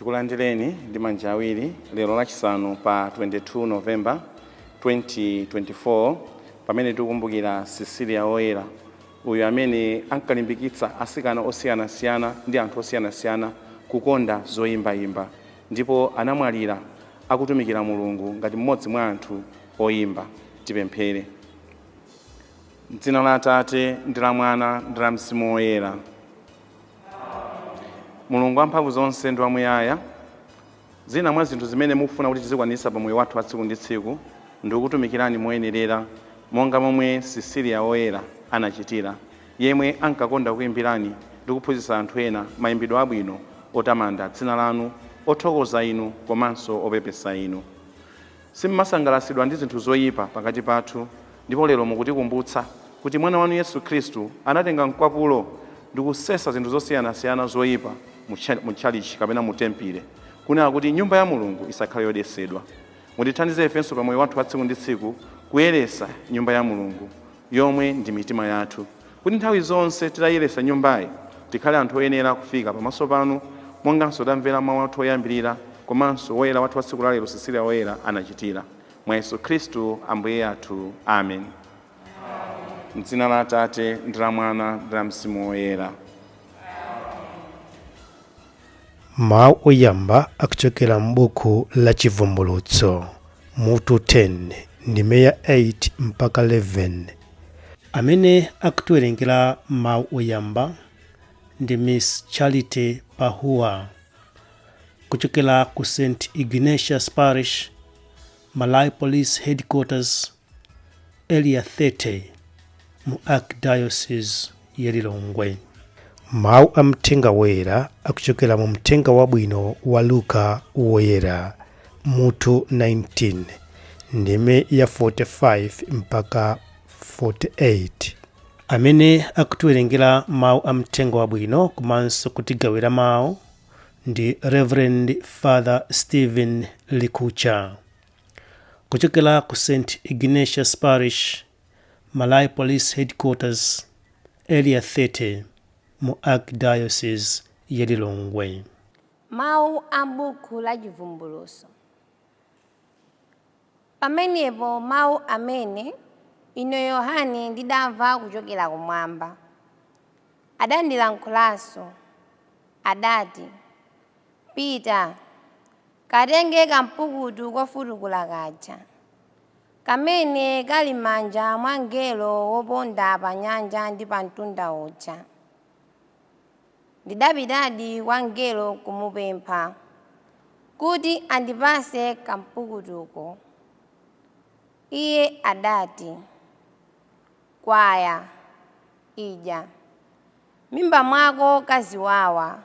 Tikulandireni ndi manja awiri lero lachisanu pa 22 November 2024, pamene tikukumbukira Cecilia Woyera, uyu amene ankalimbikitsa asikana osiyanasiyana ndi anthu osiyanasiyana kukonda zoyimbayimba, ndipo anamwalira akutumikira Mulungu ngati mmodzi mwa anthu oyimba. Tipemphere. M'dzina la Atate ndi la Mwana ndi la Mzimu Woyera. Mulungu wamphamvu zonse ndi wamuyaya, zina mwa zinthu zimene mukufuna kuti tizikwanitsa pa moyo wathu wa tsiku ndi tsiku ndi kukutumikirani moyenerera, monga momwe Cecilia Woyera anachitira, yemwe ankakonda kukuimbirani ndi kuphunzitsa anthu ena mayimbidwe abwino otamanda dzina lanu, othokoza inu komanso opepesa inu. Simumasangalatsidwa ndi zinthu zoyipa pakati pathu, ndipo lero mukutikumbutsa kuti Mwana wanu Yesu Khristu anatenga mkwapulo ndi kusesa zinthu zosiyanasiyana zoyipa mu tchalitchi kapena mu tempile, kunena kuti nyumba ya Mulungu isakhale yodetsedwa. Mutithandize ifenso pa moyo wathu wa tsiku ndi tsiku kuyeretsa nyumba ya Mulungu, yomwe ndi mitima yathu, kuti nthawi zonse titayeretsa nyumbayi tikhale anthu oyenera kufika pamaso panu, monganso tamvera mawu athu oyambirira komanso woyera wathu wa tsiku la lero Cecilia Woyera anachitira. Mwa Yesu Khristu Ambuye athu. Amen. M'dzina la Atate ndi la Mwana ndi la Mzimu Woyera. Mawu oyamba akuchokera m'buku la Chivumbulutso, mutu 10, ndime ya 8 mpaka 11. Amene akutiwerengera mawu oyamba ndi Miss Charity Pahuwa kuchokera ku St. Ignatius Parish, Malawi Police Headquarters, Area 30 mu Archdiocese ya Lilongwe. Mawu a Mthenga Woyera akuchokera mu Mthenga Wabwino wa Luka Woyera, mutu 19, ndime ya 45 mpaka 48. Amene akutiwerengera mawu a Mthenga Wabwino komanso kutigawira mawu ndi Reverend Father Stephen Likucha kuchokera ku St. Ignatius Parish, Malawi Police Headquarters, Area 30 mu Archdiocese ya Lilongwe. Mawu a m'buku la Chivumbulutso. Pamenepo mawu amene ine Yohane ndidamva kuchokera kumwamba, adandilankhulanso, adati, Pita, katenge kampukutu kofutukula kaja, kamene kali m'manja mwa mngelo woponda pa nyanja ndi pa mtunda uja. Ndidapitadi kwa mngelo kumupempha kuti andipatse kampukutuko. Iye adati, Kwaya, idya, m'mimba mwako kaziwawa,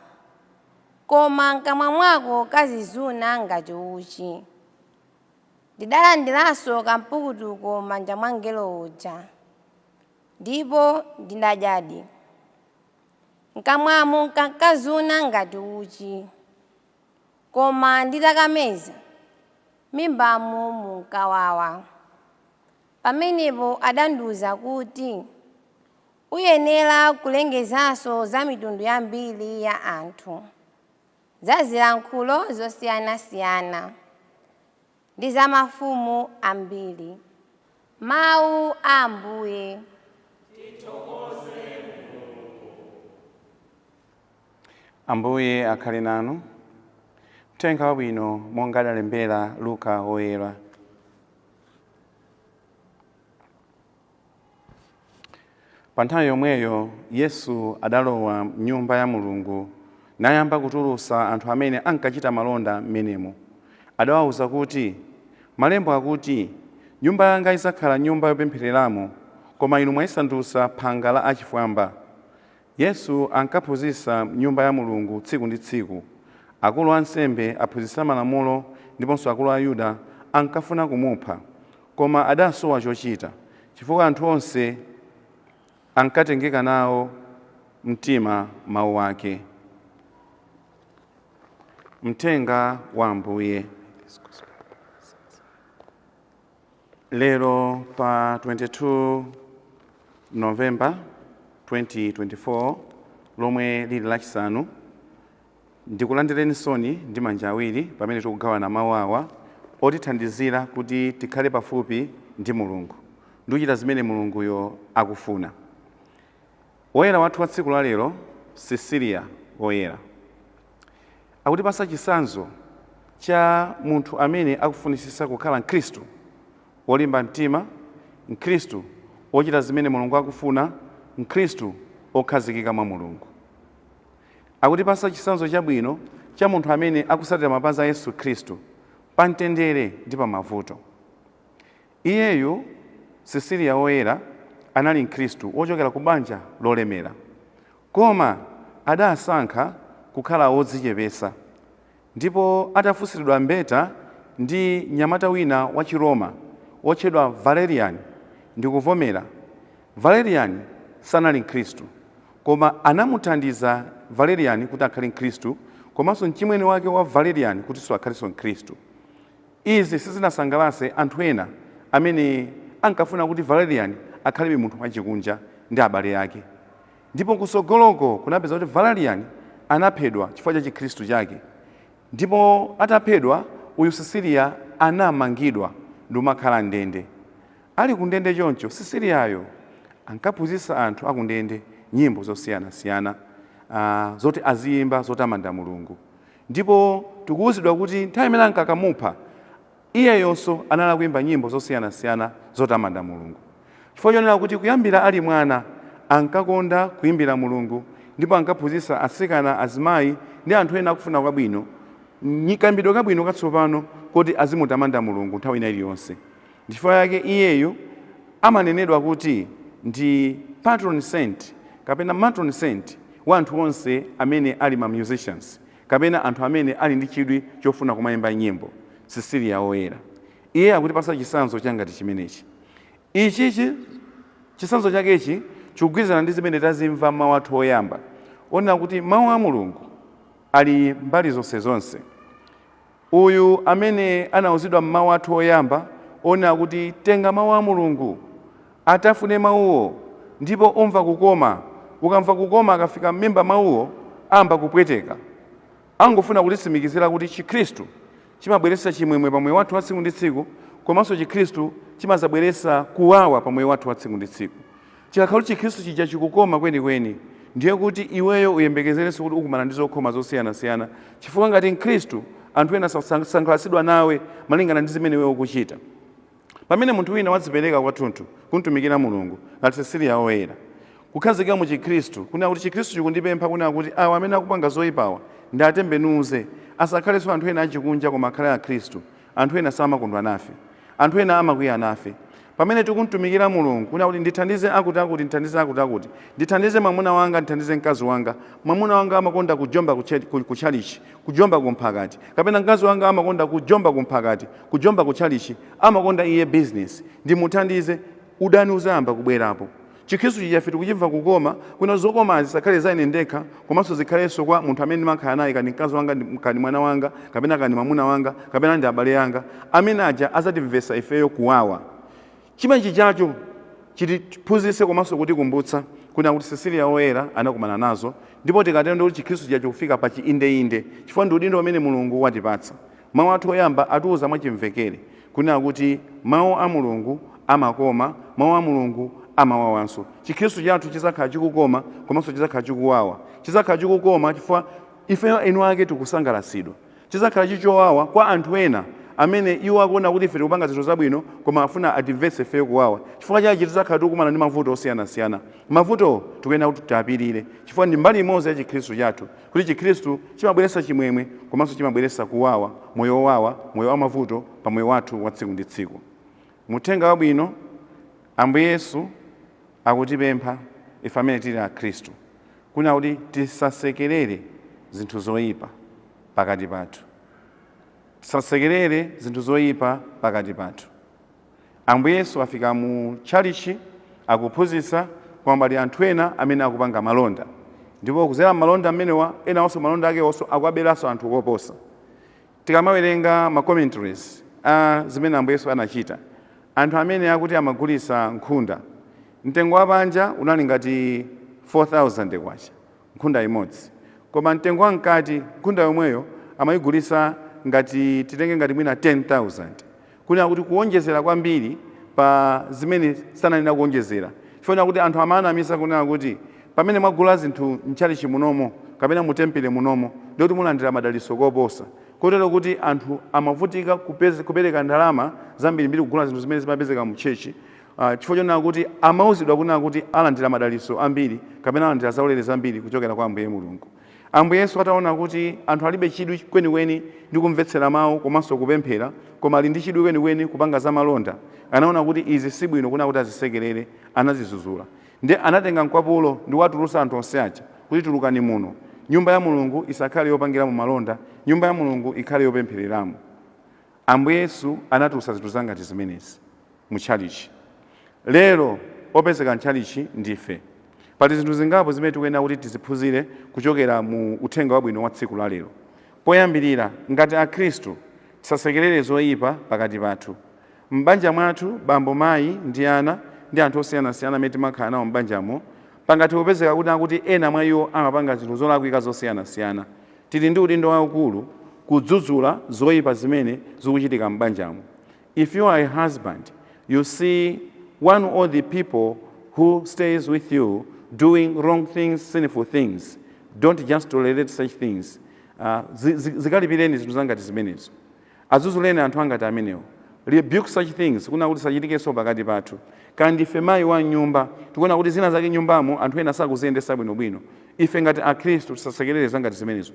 koma m'kamwa mwako kazizuna ngati uchi. Ndidalandiranso kampukutuko m'manja mwa mngelo uja, ndipo ndidadyadi. M'kamwamo kankazuna ngati uchi, koma nditakameza, m'mimbamu munkawawa. Pamenepo adandiwuza kuti, Uyenera kulengezanso za mitundu yambiri ya anthu, za zilankhulo zosiyanasiyana, ndi za mafumu ambiri. Mawu a Ambuye. Ambuye akhale nanu. Mthenga Wabwino monga adalembera Luka Woyera. Pa nthawi yomweyo Yesu adalowa m'Nyumba ya Mulungu, nayamba kutulutsa anthu amene ankachita malonda m'menemo. Adawauza kuti, Malembo akuti, Nyumba yanga idzakhala nyumba yopemphereramo, koma inu mwaisandutsa phanga la achifwamba. Yesu ankaphunzitsa m'Nyumba ya Mulungu tsiku ndi tsiku. Akulu a ansembe, aphunzitsi amalamulo ndiponso akulu a Ayuda ankafuna kumupha. Koma adasowa chochita, chifukwa anthu onse ankatengeka nawo mtima mau ake. Mthenga wa Ambuye. Lero pa 22 November 2024, lomwe lili lachisanu, Ndikulandireni soni ndi manja awiri pamene tikugawana mawu awa otithandizira kuti tikhale pafupi ndi Mulungu ndi kuchita zimene Mulunguyo akufuna. Woyera wathu wa tsiku la lero, Cecilia Woyera, akutipasa chitsanzo cha munthu amene akufunisisa kukhala Mkhristu wolimba mtima, Mkhristu wochita zimene Mulungu akufuna, Mkhristu okhazikika mwa Mulungu. Akutipasa chitsanzo chabwino cha munthu amene akusatira mapazi a Yesu Khristu pa mtendere ndi pa mavuto. Iyeyu Cecilia Woyera anali Mkhristu wochokera ku banja lolemera, koma adasankha kukhala wodzichepesa, ndipo atafunsiridwa mbeta ndi mnyamata wina wa Chiroma wotchedwa Valerian ndikuvomera. Valerian sanali Mkhristu, koma anamuthandiza Valerian kuti akhale Mkhristu, komanso mchimwene wake wa Valerian kutinso akhalenso Mkhristu. Izi sizinasangalatse anthu ena amene ankafuna kuti Valerian akhalebe munthu wachikunja ndi abale ake. Ndipo kusogoloko kunapeza kuti Valerian anaphedwa chifukwa cha Chikhristu chake. Ndipo ataphedwa, uyu Cecilia anamangidwa ndi kumakhala ndende. Ali kundende choncho, Ceciliayo ankaphunzitsa anthu akundende nyimbo zosiyanasiyana zoti aziyimba zotamanda Mulungu. Ndipo tikuwuzidwa kuti nthawi imene ankakamupha, iyeyonso anali kuyimba nyimbo zosiyanasiyana zotamanda Mulungu, chifukwa chonena kuti kuyambira ali mwana ankakonda kuyimbira Mulungu, ndipo ankaphunzitsa atsikana, azimayi ndi anthu ena akufuna kwabwino kayimbidwe kabwino katsopano kuti azimutamanda Mulungu nthawi ina iliyonse. Ndichifukwa yake iyeyu amanenedwa kuti ndi patron saint kapena matron saint wa anthu onse amene ali ma musicians kapena anthu amene ali ndi chidwi chofuna kumayimba nyimbo. Cecilia Woyera iye akutipasa chitsanzo changati chimenechi. Ichichi chitsanzo chakechi chikugwirizana ndi zimene tazimva mawu athu oyamba onena kuti mawu a Mulungu ali mbali zonse. Uyu amene anawuzidwa mmawu athu oyamba onena kuti tenga mawu a Mulungu, atafune mawuwo, ndipo umva kukoma. Ukamva kukoma, akafika m'mimba mawuwo amba kupweteka. Angofuna kutitsimikizira kuti Chikhristu chimabweretsa chimwemwe pa moyo wathu wa tsiku ndi tsiku, komanso Chikhristu chimazabweretsa kuwawa pa moyo wathu wa tsiku ndi tsiku. Chikakhala Chikhristu chija chikukoma kwenikweni, ndiye kuti iweyo uyembekezerenso kuti ukumana ndi zokhoma zosiyanasiyana, chifukwa ngati Mkhristu anthu ena sasangalatsidwa nawe malingana ndi zimene iwe ukuchita. Pamene munthu wina wadzipereka kwathunthu kumtumikira Mulungu ngati Cecilia Woyera, kukhazikika mu Chikhristu, kunena kuti Chikhristu chikundipempha kunena kuti awa amene akupanga zoyipawa ndatembenuze, asakhalenso anthu ena achikunja koma akhale Akhristu, anthu ena samakondwa nafe, anthu ena amakwiya nafe. Pamene tikumtumikira Mulungu kunena kuti ndithandize akuti akuti, ndithandize akuti akuti, ndithandize mwamuna wanga, ndithandize mkazi wanga, mwamuna wanga amakonda kujomba kutchalichi, kujomba kumphakati, kapena mkazi wanga amakonda kujomba kumphakati, kujomba kutchalichi, amakonda iye business, ndimuthandize, udani uzayamba kubwerapo. Chikhristu chija ife tikuchimva kukoma, kuna zokomazi zisakhale za ine ndekha, komanso zikhalenso kwa munthu amene ndimakhala naye, kani mkazi wanga, kani mwana wanga, kapena kani mwamuna wanga, kapena ndi abale anga, amene aja azatimvetsa ifeyo kuwawa. Chimenechi chacho chitiphunzitse komanso kutikumbutsa kuna kuti Cecilia Woyera anakumana nazo, ndipo tikatero ndi kuti Chikhristu chija chikufika pa chiindeinde, chifukwa ndi udindo umene Mulungu watipatsa. Mawu athu oyamba atiwuza mwachimvekere kunena kuti mawu a Mulungu amakoma, mawu a Mulungu amawawanso. Chikhristu chathu chizakhala chikukoma komanso chizakhala chikuwawa. Chizakhala chikukoma chifukwa ifeyo enu ake tikusangalatsidwa. Chizakhala chichowawa kwa anthu ena amene iwo akuona kuti ife tikupanga zinthu zabwino, koma afuna atimvetse ifeyo kuwawa. Chifukwa chachi tizakhala tikukumana ndi mavuto osiyanasiyana. Mavuto tikuyenera kuti tiapirire, chifukwa ndi mbali imodzi ya Chikhristu chathu, kuti Chikhristu chimabweretsa chimwemwe komanso chimabweretsa kuwawa, moyo wowawa, moyo wa mavuto pa moyo wathu wa tsiku ndi tsiku. Muthenga wabwino, Ambuye Yesu akutipempha ife amene tili Akhristu kunena kuti tisasekerere zinthu zoyipa pakati pathu, tisasekerere zinthu zoyipa pakati pathu. Ambuye Yesu afika mu tchalichi akuphunzitsa, koma pali anthu ena amene akupanga malonda, ndipo kuzera malonda amenewa ena onso malonda ake onso akuaberanso anthu koposa. Tikamawerenga ma commentaries a zimene Ambuye Yesu anachita, anthu amene akuti amagulitsa nkhunda, mtengo wa panja unali ngati 4000 kwacha nkhunda imodzi, Koma mtengo wamkati, nkhunda yomweyo amayigulisa ngati titenge ngati mwina 10,000, kunena kuti kuwonjezera kwambiri pa zimene sananena kuwonjezera, chifukwa kuti anthu amaanamisa kunena kuti pamene mwagula zinthu mtchalichi munomo kapena mutempere munomo, ndikuti mulandira madalitso koposa, kotero kuti anthu amavutika kupereka ndalama zambirimbiri kugula zinthu zimene zimapezeka mu church, chifukwa chonena kuti amauzidwa kunena kuti alandira madalitso ambiri kapena alandira zaulere zambiri kuchokera kwa Ambuye Mulungu. Ambuye Yesu ataona kuti anthu alibe chidwi kwenikweni ndi kumvetsera mawu komanso kupemphera, koma ali ndi chidwi kwenikweni kupanga zamalonda, anaona kuti izi si bwino kunena kuti azisekerere, anazizuzula. Ndi anatenga mkwapulo ndi kuwatulutsa anthu onse aja kuti, "Tulukani muno, nyumba ya Mulungu isakhale yopangiramo malonda, nyumba ya Mulungu ikhale yopemphereramo." Ambuye Yesu anatulutsa zinthu zangati zimenezi mu tchalichi. Lero opezeka mtchalichi ndife, pali zinthu zingapo zimene tikuyenera kuti tiziphunzire kuchokera mu uthenga wabwino wa tsiku la lero. Poyambirira, ngati Akhristu tisasekerere zoyipa pakati pathu m'banja mwathu, bambo, mayi ndi ana ndi anthu osiyanasiyana amene timakhala nawo m'banjamo. Pangathe kupezeka kuti ena mwa iwo amapanga zinthu zolakwika zosiyanasiyana. Tili ndi udindo waukulu kudzudzula zoyipa zimene zikuchitika m'banjamo. If you are a husband, you see one of the people who stays with you doing wrong things, sinful things, don't just tolerate such things. Zikalipireni zinthu zangati zimenezo, adzudzuleni anthu angati amenewo. Rebuke such things kuna kuti sachitikenso pakati pathu. Kandi ndife mayi wa nyumba, tikuona kuti zina zake nyumbamo anthu ena sakuziyendesa bwinobwino, ife ngati Akhristu tisasekerere zangati zimenezo.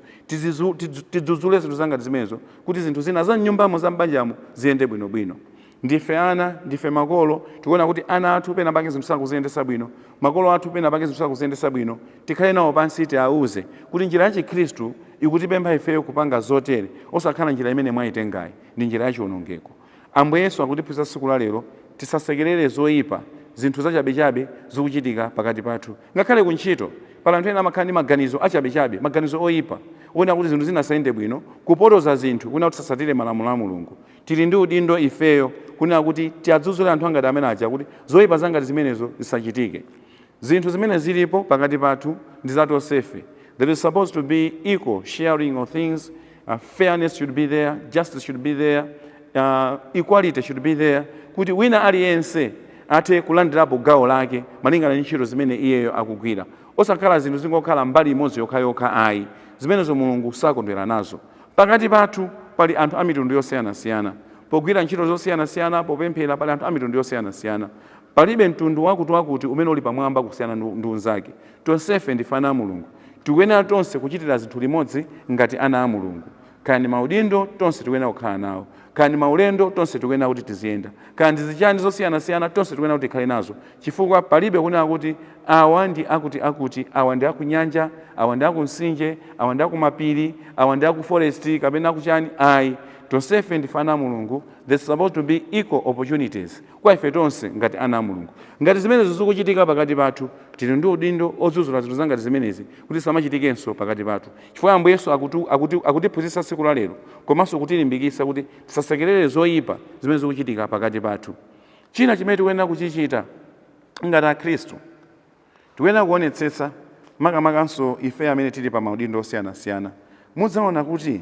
Tidzudzule zinthu zangati zimenezo kuti zinthu zina za mnyumbamo, za m'banjamo ziyende bwinobwino. Ndife ana, ndife makolo, tikuona kuti ana athu pena pake zinthu sakuziyendesa bwino, makolo athu pena pake zinthu sakuziyendesa bwino, tikhale nawo pansi, tiawuze kuti njira ya Chikhristu ikutipempha ifeyo kupanga zotere, osakhala njira imene mwayitengayi, ndi njira yachiwonongeko. Ambuye Yesu akutiphunzitsa tsiku la lero tisasekerere zoyipa, zinthu zachabechabe zikuchitika pakati pathu. Ngakhale kuntchito pala anthu ena amakhala ndi maganizo achabechabe, maganizo oyipa, ona kuti zinthu zinasayende bwino, kupotoza zinthu kuna kuti tisasatire malamulo a Mulungu. Tili ndi udindo ifeyo kunena kuti tiadzudzule anthu angati amene aja kuti zoyipa zangati zimenezo zisachitike. Zinthu zimene zilipo pakati pathu ndi zatonsefe. There is supposed to be equal sharing of things. Fairness should be there, justice should be there, equality should be there, kuti wina aliyense athe kulandirapo gawo lake malingana ndi ntchito zimene iyeyo akugwira, osakhala zinthu zingokhala mbali imodzi yokhayokha ayi. Zimenezo Mulungu sakondwera nazo. Pakati pathu pali anthu a mitundu yosiyanasiyana pogwira ntchito zosiyanasiyana, popemphera pali anthu a mitundu yosiyanasiyana. Palibe mtundu wakuti wakuti umene uli pamwamba kusiyana ndi unzake. Tonsefe ndife ana a Mulungu. Tikuyenera tonse kuchitira zinthu limodzi ngati ana a Mulungu. Kaya ndi maudindo, tonse tikuyenera kukhala nawo. Kaya ndi maulendo, tonse tikuyenera kuti tiziyenda. Kaya ndi zichani zosiyanasiyana, tonse tikuyenera kuti tikhale nazo, chifukwa palibe kunena kuti awa ndi akuti akuti, awa ndi akunyanja, awa ndi akumsinje, awa ndi akumapiri, awa ndi aku forest kapena akuchani, ayi. Tonsefe ndife ana a Mulungu. There's supposed to be equal opportunities kwa ife tonse ngati ana a Mulungu. Ngati zimenezo zikuchitika pakati pathu, tili ndi udindo odzudzula zinthu zangati zimenezi kuti zisamachitikenso pakati pathu, chifukwa Ambuye Yesu akutiphunzitsa tsiku la lero komanso kutilimbikitsa kuti tisasekerere zoyipa zimene zikuchitika pakati pathu. China chimene tikuyenera kuchichita ngati Akhristu, tikuyenera kuonetsetsa, makamakanso ife amene tili pa maudindo osiyanasiyana. Mudzaona kuti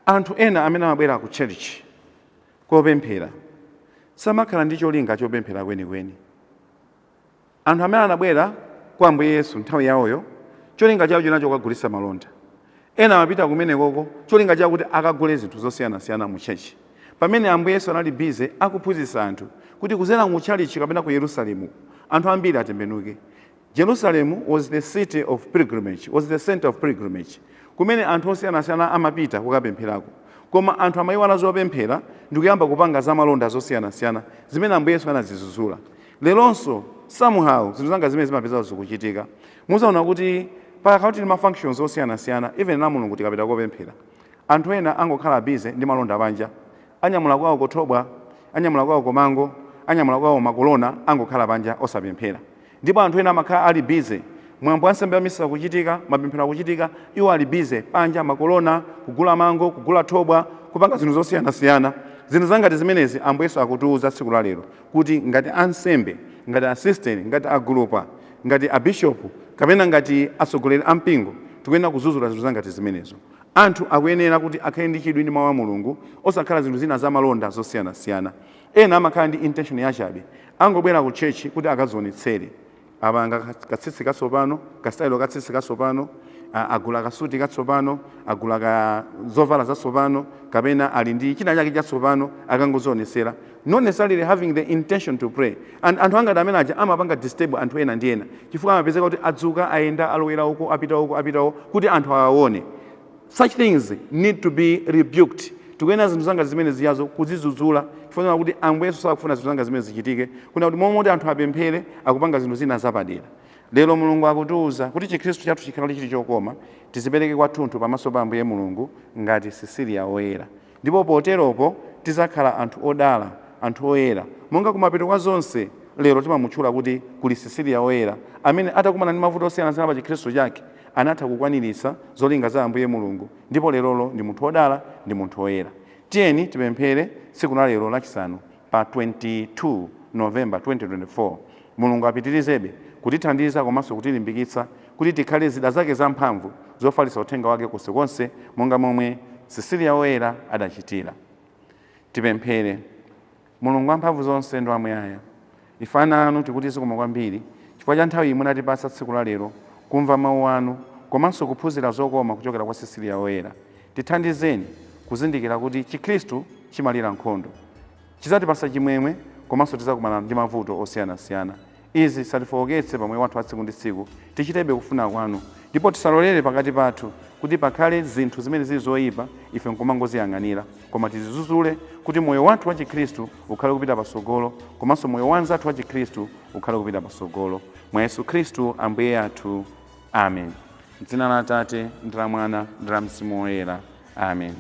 anthu ena amene amabwera ku church kopemphera samakhala ndi cholinga chopemphera kwenikweni. Anthu amene anabwera kwa Ambuye Yesu nthawi yawoyo, cholinga chawo chinacho kukagulitsa malonda. Ena amapita kumenekoko cholinga chawo kuti akagule zinthu zosiyanasiyana mu church, pamene Ambuye Yesu anali busy akuphunzitsa anthu kuti kuzera mu chalichi kapena ku Yerusalemu anthu ambiri atembenuke. Jerusalem was the city of pilgrimage, was the center of pilgrimage, kumene anthu osiyanasiyana amapita kukapempherako. Koma anthu amayiwala zopemphera ndikuyamba kupanga zamalonda zosiyanasiyana zimene Ambuye Yesu anazizuzula. Leronso somehow zinthu zanga zimene zimapeza zikuchitika, muzaona kuti pakakhala kuti ma functions osiyanasiyana, even la Mulungu tikapita kopemphera, anthu ena angokhala busy ndi malonda panja, anyamula kwawo kothobwa, anyamula kwawo komango, anyamula kwawo makolona, angokhala panja osapemphera. Ndipo anthu ena amakhala ali busy mwambo wa nsembe ya misa kuchitika, mapemphero akuchitika, iwo ali busy panja, makolona, kugula mango, kugula thobwa, kupanga zinthu zosiyanasiyana. Zinthu zangati zimenezi Ambuye Yesu akutiuza tsiku la lero kuti ngati ansembe, ngati assistant, ngati agulupa, ngati abishopu kapena ngati atsogoleri a mpingo, Tikuyenera kudzudzula zinthu zangati zimenezo. Anthu akuyenera kuti akhale ndi chidwi ndi mawu a Mulungu, osakhala zinthu zina zamalonda zosiyanasiyana. Ena amakhala ndi intention yachabe, angobwera ku church kuti akadzionetsere. Apanga katsitsi katsopano, kasitayilo katsitsi katsopano, agula kasuti katsopano, agula ka zovala zatsopano, kapena ali ndi china chake chatsopano, akangozionetsera, not necessarily having the intention to pray. And anthu angati amene aja amapanga disturb anthu ena ndi ena, chifukwa amapezeka kuti adzuka, ayenda, alowera uko, apita uko, apita uko, kuti anthu awaone. Such things need to be rebuked. Tikuyenera zinthu zanga zimene ziyazo kuzidzudzula, chifukwa kuti Ambuye Yesu sakufuna zinthu zanga zimene zichitike, kuna kuti momwe kuti anthu apemphere, akupanga zinthu zina zapadera. Lero Mulungu akutiuza kuti Chikhristu chathu chikhale chili chokoma, tizipereke kwathunthu pamaso pa Ambuye Mulungu ngati Sisiliya Woyera, ndipo poteropo tizakhala anthu odala, anthu oyera. Monga kumapeto kwa zonse lero timamutchula kuti kuli Sisiliya Woyera, amene atakumana ndi mavuto osiyanasiyana pa Chikhristu chake anatha kukwaniritsa zolinga za Ambuye Mulungu, ndipo lerolo ndi munthu wodala, ndi munthu woyera. Tiyeni tipemphere tsiku la lero Lachisanu pa 22 Novemba 2024. Mulungu apitirizebe kutithandiza komanso kutilimbikitsa kuti tikhale zida zake zamphamvu zofalitsa uthenga wake konsekonse, monga momwe Sisiliya Woyera adachitira. Tipemphere. Mulungu wamphamvu zonse ndi wamuyaya, ife ana anu tikuti zikomo kwambiri chifukwa cha nthawi imwe munatipatsa tsiku la lero kumva mawu anu komanso kuphunzira zokoma kuchokera kwa Sisiliya Woyera. Tithandizeni kuzindikira kuti Chikhristu chimalira nkhondo, chidzatipatsa chimwemwe komanso tidzakumana ndi mavuto osiyanasiyana. Izi zisatifowoketse pamoyo wathu wa tsiku ndi tsiku. Tichitebe kufuna kwanu, ndipo tisalolere pakati pathu kuti pakhale zinthu zimene zili zoyipa ife nkumangoziyang'anira, koma tizidzudzule kuti moyo wathu wa Chikhristu ukhale kupita patsogolo, komanso moyo wa anzathu wa Chikhristu ukhale kupita patsogolo. Mwa Yesu Khristu Ambuye athu, amen. Dzina la Atate ndi la Mwana ndi la Mzimu Woyera, amen.